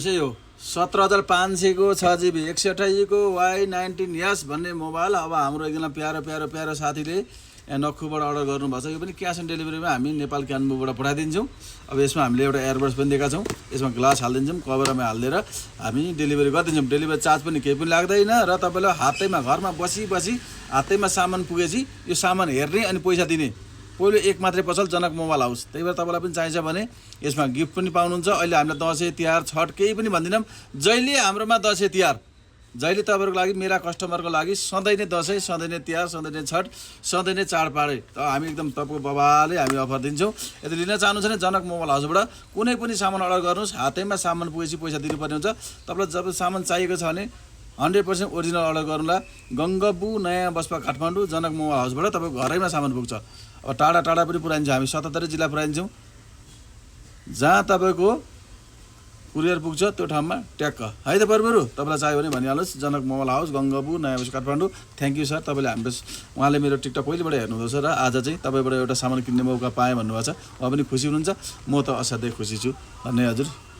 चाहिँ यो 17,500 को 6GB 128 को Y19 यस भन्ने मोबाइल अब हाम्रो एकदम प्यारो साथीले यहाँ नक्खुबाट अर्डर गर्नुभएको छ। यो पनि क्यास अन डेलिभरीमा हामी नेपाल काठमाडौँबाट पठाइदिन्छौँ। अब यसमा हामीले एउटा एयरबड्स पनि दिएका छौँ, यसमा ग्लास हालिदिन्छौँ, कभरमा हालिदिएर हामी डेलिभरी गरिदिन्छौँ। डेलिभरी चार्ज पनि केही पनि लाग्दैन र तपाईँलाई हातैमा घरमा बसी हातैमा सामान पुगेपछि यो सामान हेर्ने अनि पैसा दिने पहिलो एक मात्रै पसल जनक मोबाइल हाउस। त्यही भएर तपाईँलाई पनि चाहिन्छ भने यसमा गिफ्ट पनि पाउनुहुन्छ। अहिले हामीले दसैँ तिहार छठ केही पनि भन्दैनौँ, जहिले हाम्रोमा दसैँ तिहार जहिले तपाईँहरूको लागि मेरा कस्टमरको लागि सधैँ नै दसैँ, सधैँ नै तिहार, सधैँ नै छठ, सधैँ नै चाडपाडै त हामी एकदम तपाईँको बबाले हामी अफर दिन्छौँ। यदि लिन चाहनुहुन्छ भने जनक मोबाइल हाउसबाट कुनै पनि सामान अर्डर गर्नुहोस्, हातैमा सामान पुगेपछि पैसा दिनुपर्ने हुन्छ। तपाईँलाई जब सामान चाहिएको छ भने 100% ओरिजिनल अर्डर गर्नुला। गङ्गबु नयाँ बस्पा काठमाडौँ जनक मोबाइल हाउसबाट तपाईँको घरैमा सामान पुग्छ। अब टाढा पनि पुऱ्याइन्छ, हामी 77 जिल्ला पुऱ्याइन्छौँ। जहाँ तपाईँको कुरियर पुग्छ त्यो ठाउँमा ट्याक्क है त परमेरु। तपाईँलाई चाहियो भने भनिहाल्नुहोस्, जनक मोबाइल हाउस गङ्गबु नयाँ बस्पा काठमाडौँ। थ्याङ्क यू सर, तपाईँले हाम्रो उहाँले मेरो टिकटक पहिलेबाट हेर्नुहुँदो र आज चाहिँ तपाईँबाट एउटा सामान किन्ने मौका पाएँ भन्नुभएको छ। उहाँ पनि खुसी हुनुहुन्छ, म त असाध्यै खुसी छु। धन्यवाद हजुर।